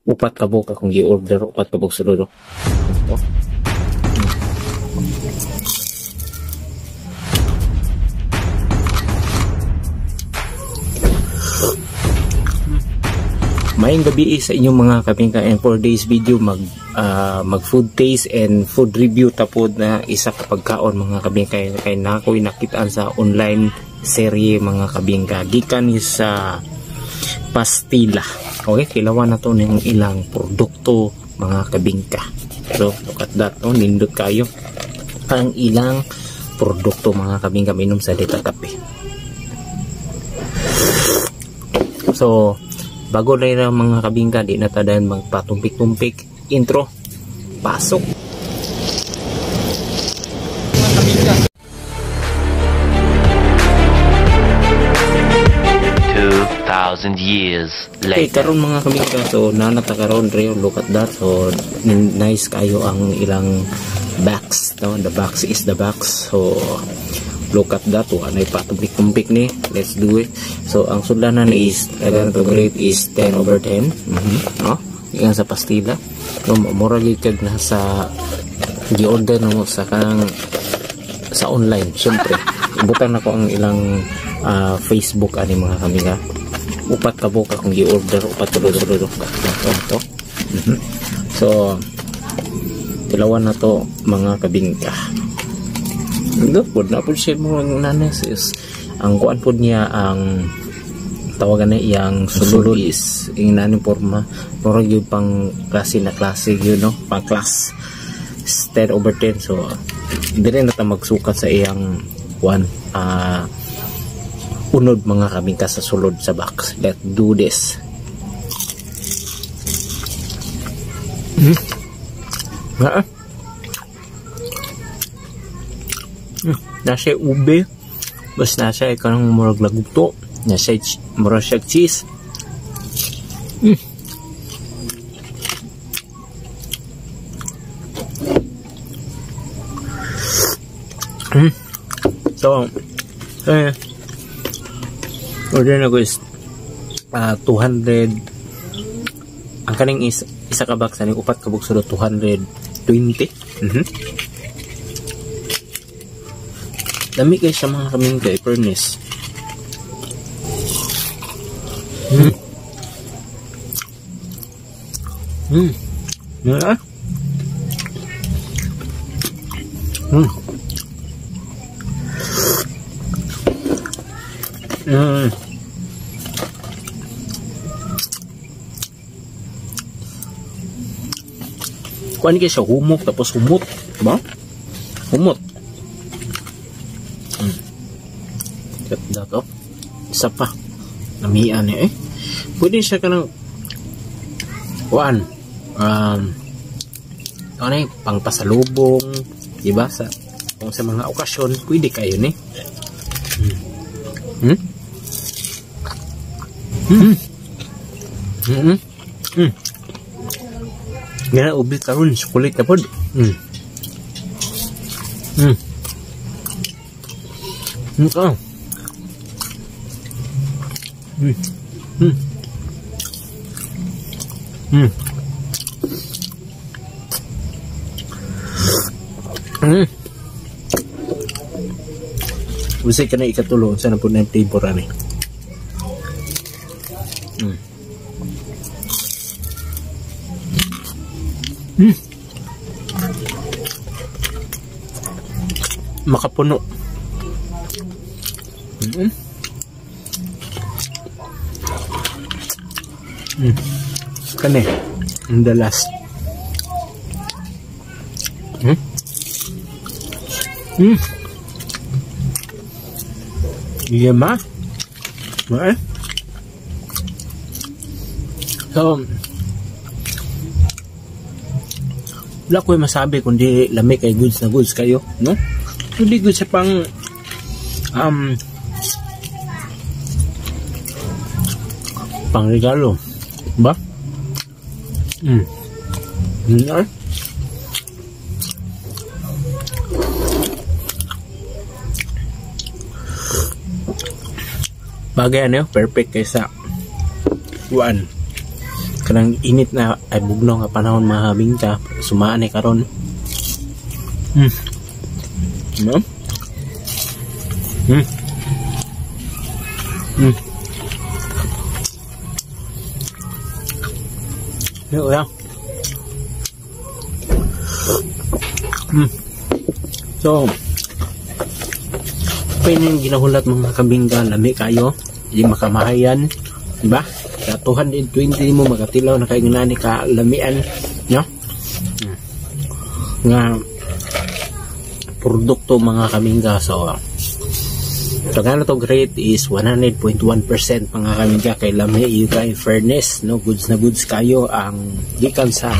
Upat ka buok akong gi-order, upat ka buok sulod. Oh. Maayong gabi sa inyong mga kapingka, and for this video mag food taste and food review tapod na isa ka pagkaon mga kabingka, kay nakoy nakitaan sa online serye mga kabingka gikan ni sa pastila. Okay, kilawan na to ng ilang produkto mga kabingka. So look at that, oh, nindot kayo ang ilang produkto mga kabingka, minom sa dita kape. So bago na yun mga kabingka, di na tadayan magpatumpik-tumpik. Intro, pasok! Mga kabingka. 2,000 years Okay, later. karon mga kabingka, so nanata karon Reo, look at that. So nice kayo ang ilang box, no? The box is the box. So look at that, wa nay patumpik-tumpik ni. Let's do it. So ang sudlanan is to grade is 10/10. No? Ikan sa pastila. No, mura gyud kag nasa gi-order namo sa kanang sa online, syempre. Ibutang nako ang ilang Facebook ani mga kamiga. Upat ka buok akong gi-order, upat ka buok. To. So tilawan na to mga kabingka. Ito po na po siya mga nanes is ang kuan po niya, ang tawagan na iyang sulod is yung naning forma murag yung pang klase na klase yun, no? Pang class 10/10. So hindi rin na ta magsukat sa iyang kuan, unod mga kabingka sa sulod sa box. Let's do this. Nasa ube, bas nasa kanang murag laguto, nasa murag siya cheese. So, order na ko is 200. Ang kaning is isa ka box ani upat ka box, 220. Dami kayo sa mga kamingka, fairness. Yeah. Kuan kayo sa humok, tapos humot. Diba? Humot. Get that up. Isa pa. Namian eh. Pwede siya ka ng kuan. Ano eh, pangpasalubong, diba? Sa, kung sa mga okasyon, pwede kayo ni. Nga, ubi karon, sukulit na pod. Ka. Usay ka na ikatulo, unsa na po na yung flavor ani. Makapuno. Kani, and the last. Yema. Okay. So, wala ko masabi kundi lami kay goods na goods kayo, no? Hindi good sa pang pang regalo, ba? Bagay ano, perfect kaysa kuan Kanang init na ay bugnaw nga panahon, mga kamingka, sumaan ni karon. No? Yo, ya. So, pining ginahulat, mga kabingga, lami kayo, di makamahayan, di ba? Ka 220 mo makatilaw na kay ngani ka lamian, no? Nga produkto, mga kamingga. So Tagalog rate is 100.1%, mga kamingga, kay lami yung kay fairness, no? Goods na goods kayo ang gikan sa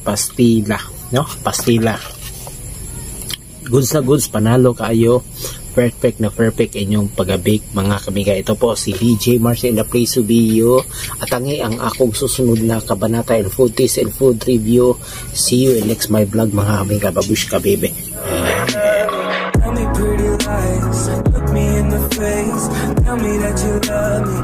pastila, no? Pastila, goods na goods, panalo kayo, perfect na perfect inyong pagabake, mga kamiga. Ito po si DJ Mars in the place to be you at ang akong susunod na kabanata and food taste and food review. See you in next my vlog, mga kamiga. Babushka baby. Tell me pretty lies, look me in the face, tell me that you love me.